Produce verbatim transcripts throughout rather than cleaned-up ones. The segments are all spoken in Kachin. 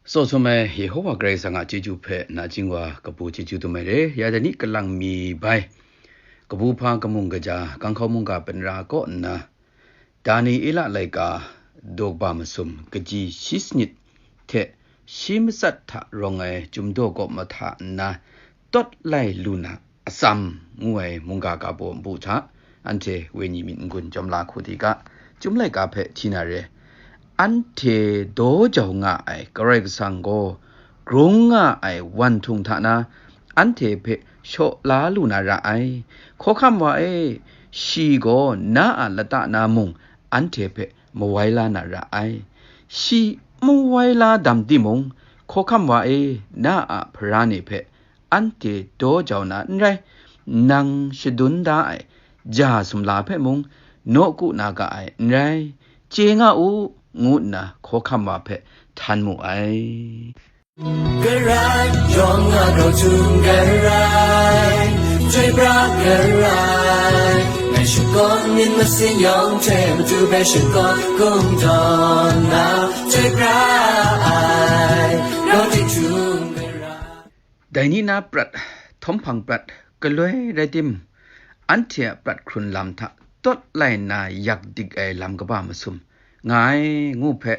Tsaw sum ai Yehowa Karai Kasang a chyeju hpe nachying wa kabu chyeju dum ai re. Ya dai ni kalang mi bai, kabu hpa kamung kaja, kanghkau mungga panra kaw nna, Daniela laika daw kaba masum kaji shi sanit hte shi matsat hta rawng ai chyum daw kaw mahta nna, tawt lai lu na atsam ngu ai mungga ga baw npu hta, anhte wenyi myit n-gun jawm la hku di ga, Chyum laika hpe hti na re. Anhte daw jau nga ai Karai Kasang gaw, grung nga ai wan htung hta na, anhte hpe shaw la lu na ra ai. Hkawhkam wa e, shi gaw na a lata na mung anhte hpe mawai la na ra ai. Shi n mawai la dam timung, hkawhkam wa e, na a hpara ni hpe anhte daw jau na n rai, nang shadun da ai ja sumla hpe mung nawku na ga ai n rai, chye nga u, ngu nna hkawhkam wa hpe htan mu ai. Karai yawng a grau htum karai, chyoi pra karai, ngai shakawn myit masin yawng hte matu hpe shakawn kungdawn na, chyoi pra ai, grau htum karai. Dai ni na prat, htawm hpang prat, galoi rai tim, anhte a prat hkrun lam hta tawt lai nna yak dik ai lam kaba masum nga ai, ngu hpe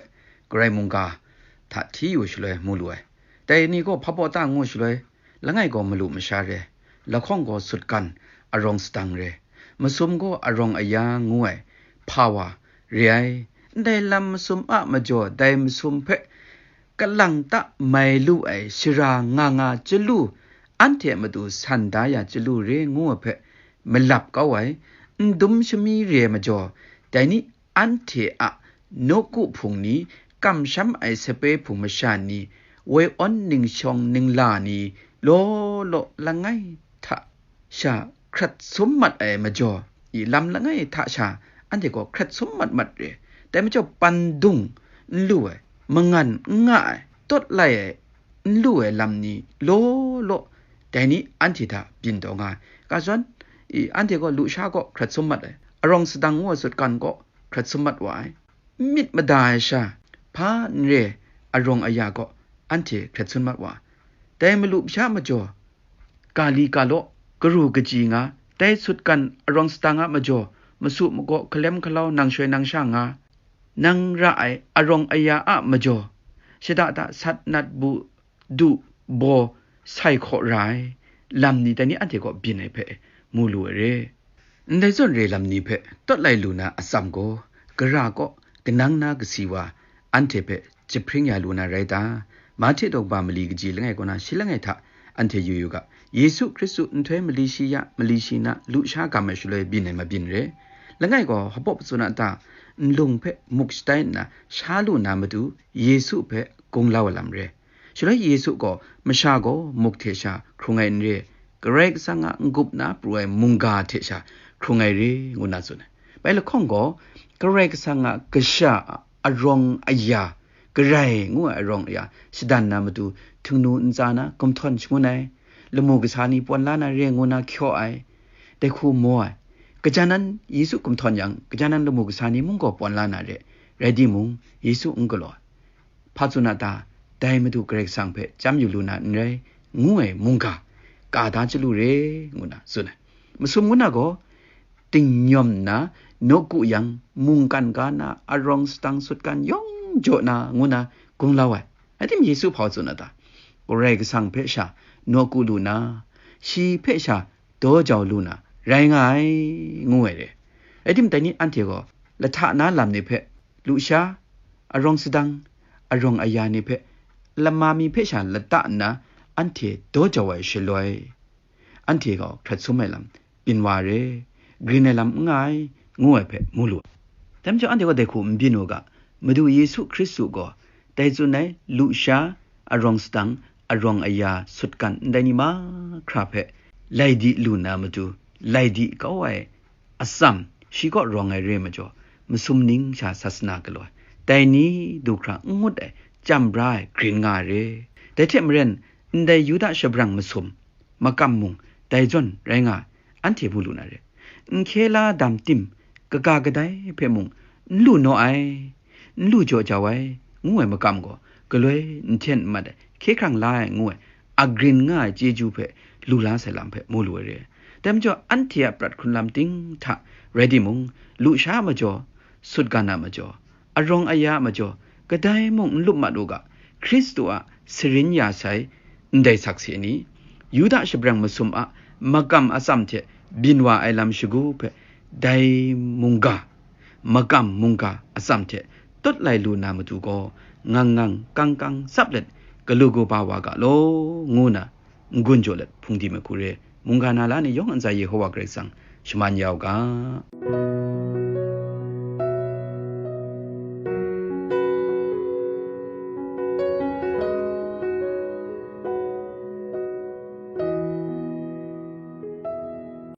Karai mungga hta hti yu shaloi mu lu ai. Dai ni gaw hpa baw ta ngu shaloi, langai gaw malu masha re, lahkawng gaw sutgan arawng sadang re, masum gaw arawng aya ngu ai hpa wa re ai. Ndai lam masum a majaw dai masum hpe kalang ta mai lu ai shara nga nga chyalu, anhte a matu san da ya chyalu re ngu ai hpe malap kau ai, n dum shami re ai majaw, dai ni anhte a nawku hpung ni, kamsham ai sape hpung masha ni, woi awn ningshawng ningla ni, law law langai hta sha hkrat sum mat ai majaw, i lam langai hta sha anhte gaw hkrat sum mat mat re. Dai majaw pandung n lu ai, mangan n nga ai, tawt lai ai n lu ai lam ni law law, dai ni anhte hta byin taw nga ai. Ga zawn, i anhte gaw lusha gaw hkrat sum mat ai, arawng sadang ngu ai sutgan gaw hkrat sum mat wa ai. Myit mada ai sha, hpa n re arawng aya gaw anhte hkrat sum mat wa ai. Dai malu masha majaw, ga li ga law, karu kaji nga, dai sutgan arawng sadang a majaw, masu magaw, hkalem hkalau, nang shoi nang sha nga, nang ra ai arawng aya a majaw, shada da sat nat bu du baw sai hkaw ra ai lam ni dai ni anhte gaw byin ai hpe mu lu ai re. Ndai zawn re lam ni hpe tawt lai lu na atsam gaw, gara kaw kanang na kasi wa anhte hpe jahpring ya lu na rai ta? Mahte daw kaba mali kaji langai kaw na shi langai hta anhte yu yu ga, Yesu Hkristu nhtoi mali shi ya, mali shi na, lusha gam ai shaloi byin ai mabyin re. Langai gaw hpa baw tsun a ta? Nlung hpe muk shatai nna sha lu na matu Yesu hpe gunglau ai lam re. Shaloi Yesu gaw masha gaw muk hte sha hkrung ai n re, Karai Kasang a n-gup na pru ai mungga hte sha hkrung ai re, ngu na tsun ai. Bai lahkawng gaw, Karai Kasang a kasha a arawng aya, Karai ngu ai arawng aya shadan na matu, htingnu ntsa na gumhtawn shangun ai, lamu kasa ni pawn la na re ngu na hkyaw ai, dai hku maw ai. Kaja nan Yesu gumhtawn yang, kaja nan lamu kasa ni mung gaw pawn la na re, rai timung, Yesu n galaw ai. Hpa tsun a ta? Dai Madu Karai Kasang hpe chyam yu lu na n rai, ngu ai mungga, ka da chyalu re, ngu na tsun ai. Masum ngu na gaw, dingnyawm nna, nawku yang, mungkan ga na, arawng sadang sutgan yawng jaw na, ngu na gunglau ai. Rai tim, Yesu hpa tsun a ta? Karai Kasang hpe sha nawku lu na, shi hpe sha daw jau lu na rai nga ai, ngu ai re. Rai tim, dai ni anhte gaw lahta na lam ni hpe, lusha, arawng sadang, arawng aya ni hpe, lama mi hpe sha lata nna anhte daw jau ai shaloi, anhte gaw hkrat sum ai lam byin wa re, grin ai lam n nga ai, ngu ai hpe mu lu ai. Dai majaw anhte gaw dai hku n byin u ga, Madu Yesu Hkristu gaw dai tsun ai lusha, arawng sadang, arawng aya, sutgan ndai ni mahkra hpe lai di lu na matu, lai di kau ai atsam, shi kaw rawng ai re ai majaw, masum ning sha sasana galaw ai, dai ni du hkra n ngut ai, chyam bra ai, grin nga ai re. Dai hte maren, ndai Yuda shabrang masum, makam mung dai zawn rai nga ai, anhte mu lu na re. N hkye la dam tim, kaga kadai hpe mung n lu naw ai, n lu jaw jau ai, ngu ai makam gaw, galoi n hten n mat ai, hkye hkrang la ai ngu ai, agrin nga ai chyeju hpe lu la sai lam hpe mu lu ai re. Dai majaw, anhte a prat hkrun lam ting hta rai timung, lusha a majaw, sutgan a majaw, arawng aya a majaw, kadai mung n lup mat u ga, Hkristu a sarin ya sai ndai sakse ni, Yuda shabrang masum a makam atsam hte byin wa ai lam shagu hpe, dai mungga, makam mungga atsam hte tut lai lu na matu gaw, ngang ngang kang kang tsap let galu kaba wa ga law, ngu na n-gun jaw let hpung di mahku re. Mungga na la ni yawng ntsa Yehowa Karai Kasang shaman ya u ga.